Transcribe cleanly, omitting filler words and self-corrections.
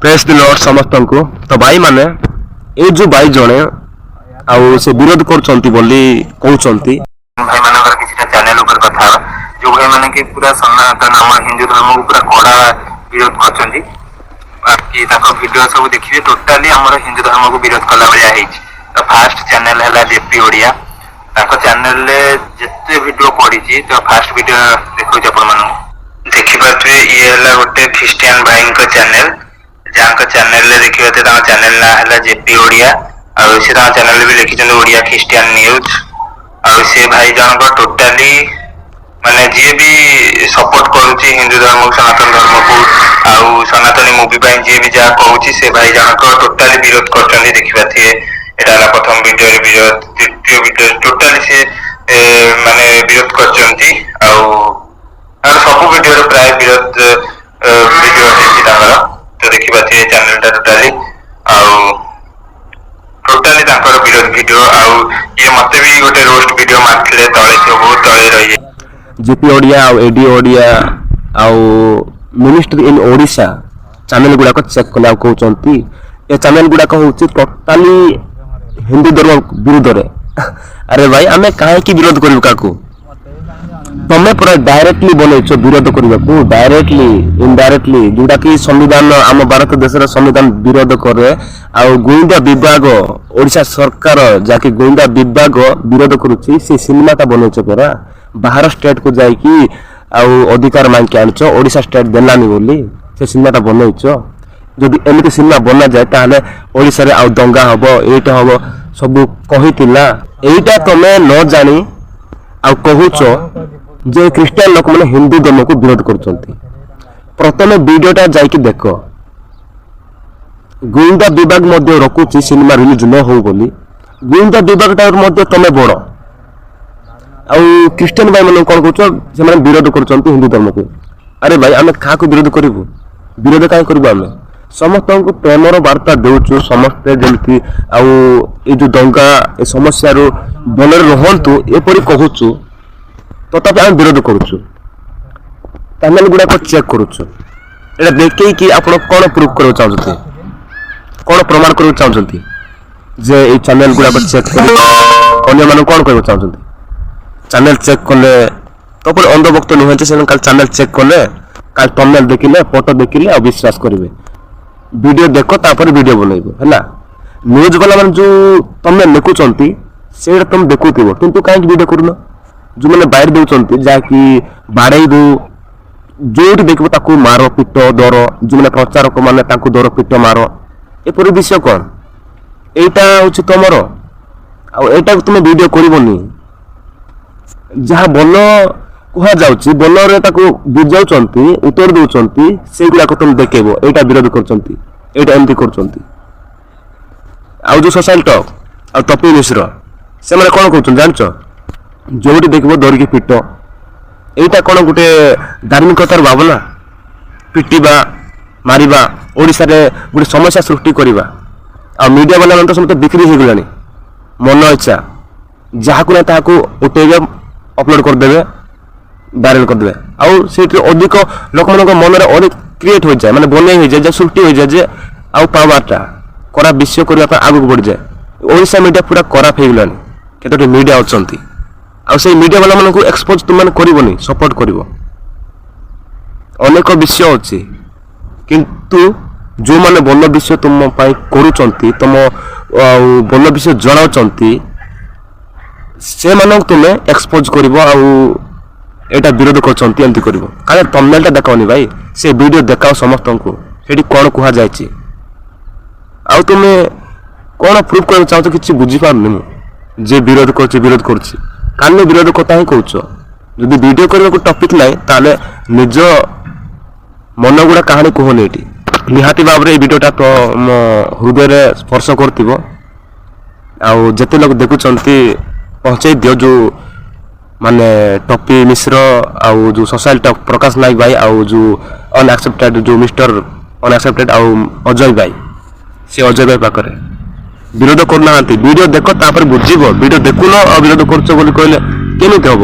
ପ୍ରେଜ୍ ଦି ଲର୍ଡ ସମସ୍ତଙ୍କୁ। ତ ଭାଇମାନେ, ଏଇ ଯୋଉ ଭାଇ ଜଣେ ଆଉ ସେ ବିରୋଧ କରୁଛନ୍ତି ବୋଲି କହୁଛନ୍ତି। ଭାଇମାନଙ୍କର କିଛିଟା ଚ୍ୟାନେଲ ଉପରେ କଥା ହେବା, ଯୋଉ ଭାଇମାନେ କି ପୁରା ସନାତନ, ଆମ ହିନ୍ଦୁ ଧର୍ମକୁ ପୁରା କଡା ବିରୋଧ କରୁଛନ୍ତି। ବାକି ତାଙ୍କ ଭିଡିଓ ସବୁ ଦେଖିବେ, ଟୋଟାଲି ଆମର ହିନ୍ଦୁ ଧର୍ମକୁ ବିରୋଧ କଲା ଭଳିଆ ହେଇଛି। ତ ଫାଷ୍ଟ ଚ୍ୟାନେଲ ହେଲା ଜେପି ଓଡ଼ିଆ। ତାଙ୍କ ଚ୍ୟାନେଲରେ ଯେତେ ଭିଡିଓ ପଡିଛି, ତ ଫାଷ୍ଟ ଭିଡିଓ ଦେଖଉଛି ଆପଣମାନଙ୍କୁ। ଦେଖିପାରୁଥିବେ, ଇଏ ହେଲା ଗୋଟେ ଖ୍ରୀଷ୍ଟିଆନ ଭାଇଙ୍କ ଚ୍ୟାନେଲ, ଯାହାଙ୍କ ଚ୍ୟାନେଲରେ ଦେଖିପାରୁଥିବେ, ତାଙ୍କ ଚ୍ୟାନେଲ ନାଁ ହେଲା ଜେପି ଓଡ଼ିଆ। ଆଉ ସେ ତାଙ୍କ ଚ୍ୟାନେଲରେ ବି ଲେଖିଛନ୍ତି ଓଡ଼ିଆ ଖ୍ରୀଷ୍ଟିଆନ ନ୍ୟୁଜ। ଆଉ ସେ ଭାଇ ଜଣକ ଟୋଟାଲି ମାନେ ଯିଏ ବି ସପୋର୍ଟ କରୁଛି ହିନ୍ଦୁ ଧର୍ମକୁ, ସନାତନ ଧର୍ମକୁ ଆଉ ସନାତନୀ ମୁଭି ପାଇଁ ଯିଏ ବି ଯାହା କହୁଛି, ସେ ଭାଇ ଜଣକ ଟୋଟାଲି ବିରୋଧ କରୁଛନ୍ତି। ଦେଖିପାରୁଥିବେ, ଏଇଟା ହେଲା ପ୍ରଥମ ଭିଡିଓରେ ବିରୋଧ। ଦ୍ୱିତୀୟ ଭିଡିଓ ଟୋଟାଲି ସେ ମାନେ ବିରୋଧ କରିଛନ୍ତି। ଆଉ ତାଙ୍କର ସବୁ ଭିଡିଓରେ ପ୍ରାୟ ବିରୋଧ ଭିଡିଓ ହେଇଛି ତାଙ୍କର। ତ ଦେଖିପାରୁଥିବେ ଚ୍ୟାନେଲଟା ଟୋଟାଲି, ଆଉ ଟୋଟାଲି ତାଙ୍କର ବିରୋଧ ଭିଡିଓ। ଆଉ ଇଏ ମତେ ବି ଗୋଟେ ରୋଷ୍ଟ ଭିଡିଓ ମାରିଥିଲେ, ତଳେ ଥିବ, ବହୁତ ତଳେ ରହିଯାଇଛି। ଜେପି ଓଡ଼ିଆ ଆଉ ଏଡି ଓଡ଼ିଆ ଆଉ ମିନିଷ୍ଟ୍ରି ଇନ୍ ଓଡ଼ିଶା ଚ୍ୟାନେଲ ଗୁଡ଼ାକ ଚେକ୍ କଲେ ଆଉ କହୁଛନ୍ତି ଏ ଚ୍ୟାନେଲ ଗୁଡ଼ାକ ହେଉଛି ଟୋଟାଲି ହିନ୍ଦୁ ଧର୍ମ ବିରୁଦ୍ଧରେ। ଆରେ ଭାଇ, ଆମେ କାହିଁକି ବିରୋଧ କରିବୁ କାହାକୁ? ତମେ ପୁରା ଡାଇରେକ୍ଟଲି ବନେଇଛ ବିରୋଧ କରିବାକୁ, ଡାଇରେକ୍ଟଲି ଇନଡାଇରେକ୍ଟଲି, ଯୋଉଟା କି ସମ୍ବିଧାନ, ଆମ ଭାରତ ଦେଶର ସମ୍ବିଧାନ ବିରୋଧ କରେ। ଆଉ ଗୁଇନ୍ଦା ବିଭାଗ, ଓଡ଼ିଶା ସରକାର ଯାହାକି ଗୁଇନ୍ଦା ବିଭାଗ ବିରୋଧ କରୁଛି, ସେ ସିନେମାଟା ବନେଇଛ ପରା। ବାହାର ଷ୍ଟେଟକୁ ଯାଇକି ଆଉ ଅଧିକାର ମାଗିକି ଆଣିଛ, ଓଡ଼ିଶା ଷ୍ଟେଟ ଦେଲାନି ବୋଲି ସେ ସିନେମାଟା ବନେଇଛ। ଯଦି ଏମିତି ସିନେମା ବନାଯାଏ, ତାହେଲେ ଓଡ଼ିଶାରେ ଆଉ ଦଙ୍ଗା ହବ, ଏଇଟା ହବ, ସବୁ କହିଥିଲା। ଏଇଟା ତମେ ନ ଜାଣି ଆଉ କହୁଛ ଯେ ଖ୍ରୀଷ୍ଟିଆନ ଲୋକମାନେ ହିନ୍ଦୁ ଧର୍ମକୁ ବିରୋଧ କରୁଛନ୍ତି। ପ୍ରଥମେ ଭିଡିଓଟା ଯାଇକି ଦେଖ। ଗୁଇନ୍ଦା ବିଭାଗ ମଧ୍ୟ ରଖୁଛି ସିନେମା ରିଲିଜ ନ ହଉ ବୋଲି। ଗୁଇନ୍ଦା ବିଭାଗ ଠାରୁ ମଧ୍ୟ ତମେ ବଡ। ଆଉ ଖ୍ରୀଷ୍ଟିଆନ ଭାଇମାନଙ୍କୁ କଣ କହୁଛ? ସେମାନେ ବିରୋଧ କରୁଛନ୍ତି ହିନ୍ଦୁ ଧର୍ମକୁ। ଆରେ ଭାଇ, ଆମେ କାହାକୁ ବିରୋଧ କରିବୁ? ବିରୋଧ କାହିଁ କରିବୁ? ଆମେ ସମସ୍ତଙ୍କୁ ପ୍ରେମର ବାର୍ତ୍ତା ଦେଉଛୁ, ସମସ୍ତେ ଯେମିତି ଆଉ ଏଇ ଯୋଉ ଦଙ୍ଗା ଏ ସମସ୍ୟାରୁ ଭଲରେ ରୁହନ୍ତୁ, ଏପରି କହୁଛୁ। ତଥାପି ଆମେ ବିରୋଧ କରୁଛୁ, ଚ୍ୟାନେଲ ଗୁଡାକ ଚେକ୍ କରୁଛୁ। ଏଇଟା ଦେଖେଇକି ଆପଣ କଣ ପ୍ରୁଭ୍ କରିବାକୁ ଚାହୁଁଛନ୍ତି? କଣ ପ୍ରମାଣ କରିବାକୁ ଚାହୁଁଛନ୍ତି ଯେ ଏଇ ଚ୍ୟାନେଲ ଗୁଡାକ ଚେକ୍ କରି ଅନ୍ୟମାନଙ୍କୁ କଣ କହିବାକୁ ଚାହୁଁଛନ୍ତି? ଚ୍ୟାନେଲ ଚେକ୍ କଲେ ତାପରେ ଅନ୍ଧଭକ୍ତ ନୁହେଁ ଯେ ସେମାନେ କାଲି ଚ୍ୟାନେଲ ଚେକ୍ କଲେ, କାଲି ଥମ୍ବନେଲ ଦେଖିଲେ, ଫଟୋ ଦେଖିଲେ ଆଉ ବିଶ୍ୱାସ କରିବେ। ଭିଡିଓ ଦେଖ, ତାପରେ ଭିଡିଓ ବନେଇବ। ହେଲା ନ୍ୟୁଜ ବାଲା ମାନେ ଯୋଉ ତମେ ଲେଖୁଛନ୍ତି, ସେଇଟା ତମେ ଦେଖୁଥିବ, କିନ୍ତୁ କାହିଁକି ଭିଡିଓ କରୁନ? ଯୋଉମାନେ ବାହାରି ଦେଉଛନ୍ତି, ଯାହାକି ବାଡ଼େଇବୁ, ଯୋଉଠି ଦେଖିବ ତାକୁ ମାର, ପିଟ, ଦର, ଯୋଉମାନେ ପ୍ରଚାରକ ମାନେ ତାଙ୍କୁ ଦର, ପିଟ, ମାର, ଏପରି ବିଷୟ କଣ? ଏଇଟା ହଉଛି ତମର। ଆଉ ଏଇଟାକୁ ତୁମେ ଭିଡିଓ କରିବନି? ଯାହା ଭଲ କୁହାଯାଉଛି, ଭଲରେ ତାକୁ ବୁଝାଉଛନ୍ତି, ଉତ୍ତର ଦଉଛନ୍ତି, ସେଇଗୁଡାକ ତମେ ଦେଖେଇବ, ଏଇଟା ବିରୋଧ କରୁଛନ୍ତି, ଏଇଟା ଏମିତି କରୁଛନ୍ତି। ଆଉ ଯୋଉ ସୋଶାଲ ଟକ୍ ଆଉ ତପି ମିଶ୍ର, ସେମାନେ କଣ କରୁଛନ୍ତି ଜାଣିଛ? ଯୋଉଠି ଦେଖିବ ଧରିକି ପିଟ। ଏଇଟା କଣ ଗୋଟେ ଧାର୍ମିକତାର ଭାବନା? ପିଟିବା, ମାରିବା, ଓଡ଼ିଶାରେ ଗୋଟେ ସମସ୍ୟା ସୃଷ୍ଟି କରିବା। ଆଉ ମିଡ଼ିଆ ବାଲା ମାନେ ତ ସମସ୍ତେ ବିକ୍ରି ହେଇଗଲାଣି। ମନ ଇଚ୍ଛା ଯାହାକୁ ନା ତାହାକୁ ଉଠେଇବେ, ଅପଲୋଡ କରିଦେବେ, ଭାଇରାଲ କରିଦେବେ। ଆଉ ସେଇଥିରେ ଅଧିକ ଲୋକମାନଙ୍କ ମନରେ ଅଧିକ କ୍ରିଏଟ୍ ହୋଇଯାଏ, ମାନେ ବନେଇ ହେଇଯାଏ ଯେ, ସୃଷ୍ଟି ହୋଇଯାଏ ଯେ, ଆଉ ପାୱାରଟା ଖରାପ ବିଷୟ କରିବା ପାଇଁ ଆଗକୁ ବଢ଼ିଯାଏ। ଓଡ଼ିଶା ମିଡ଼ିଆ ପୁରା ଖରାପ ହେଇଗଲାଣି। କେତୋଟି ମିଡ଼ିଆ ଅଛନ୍ତି, ଆଉ ସେଇ ମିଡ଼ିଆ ବାଲା ମାନଙ୍କୁ ଏକ୍ସପୋଜ ତୁମମାନେ କରିବନି, ସପୋର୍ଟ କରିବ। ଅନେକ ବିଷୟ ଅଛି, କିନ୍ତୁ ଯେଉଁମାନେ ଭଲ ବିଷୟ ତୁମ ପାଇଁ କରୁଛନ୍ତି, ତୁମ ଆଉ ଭଲ ବିଷୟ ଜଣାଉଛନ୍ତି, ସେମାନଙ୍କୁ ତୁମେ ଏକ୍ସପୋଜ କରିବ ଆଉ ଏଇଟା ବିରୋଧ କରୁଛନ୍ତି, ଏମିତି କରିବ। କାଳେ ଥମ୍ବନେଲଟା ଦେଖାଅନି ଭାଇ, ସେ ଭିଡ଼ିଓ ଦେଖାଅ ସମସ୍ତଙ୍କୁ, ସେଠି କ'ଣ କୁହାଯାଇଛି। ଆଉ ତୁମେ କ'ଣ ପ୍ରୁଭ୍ କରିବାକୁ ଚାହୁଁଛ, କିଛି ବୁଝିପାରୁନି ମୁଁ। ଯେ ବିରୋଧ କରୁଛି, ବିରୋଧ କରୁଛି, କାଲି ବିରୋଧ କଥା ହିଁ କହୁଛ। ଯଦି ଭିଡ଼ିଓ କରିବାକୁ ଟପିକ୍ ନାହିଁ, ତାହେଲେ ନିଜ ମନଗଢ଼ା କାହାଣୀ କୁହନି ଏଠି। ନିହାତି ଭାବରେ ଏଇ ଭିଡ଼ିଓଟା ତ ମୋ ହୃଦୟରେ ସ୍ପର୍ଶ କରୁଥିବ। ଆଉ ଯେତେ ଲୋକ ଦେଖୁଛନ୍ତି, ପହଞ୍ଚେଇ ଦିଅ, ଯୋଉ ମାନେ ଟପି ମିଶ୍ର ଆଉ ଯୋଉ ସୋଶାଲ ଟକ୍ ପ୍ରକାଶ ନାୟକ ଭାଇ ଆଉ ଯୋଉ ଅନଆକ୍ସେପ୍ଟେଡ୍, ଯୋଉ ମିଷ୍ଟର ଅନଆକ୍ସେପ୍ଟେଡ୍ ଆଉ ଅଜୟ ଭାଇ, ସେ ଅଜୟ ଭାଇ ପାଖରେ। ବିରୋଧ କରୁନାହାନ୍ତି, ଭିଡ଼ିଓ ଦେଖ, ତାପରେ ବୁଝିବ। ଭିଡ଼ିଓ ଦେଖୁନ ଆଉ ବିରୋଧ କରୁଛ ବୋଲି କହିଲେ କେମିତି ହବ?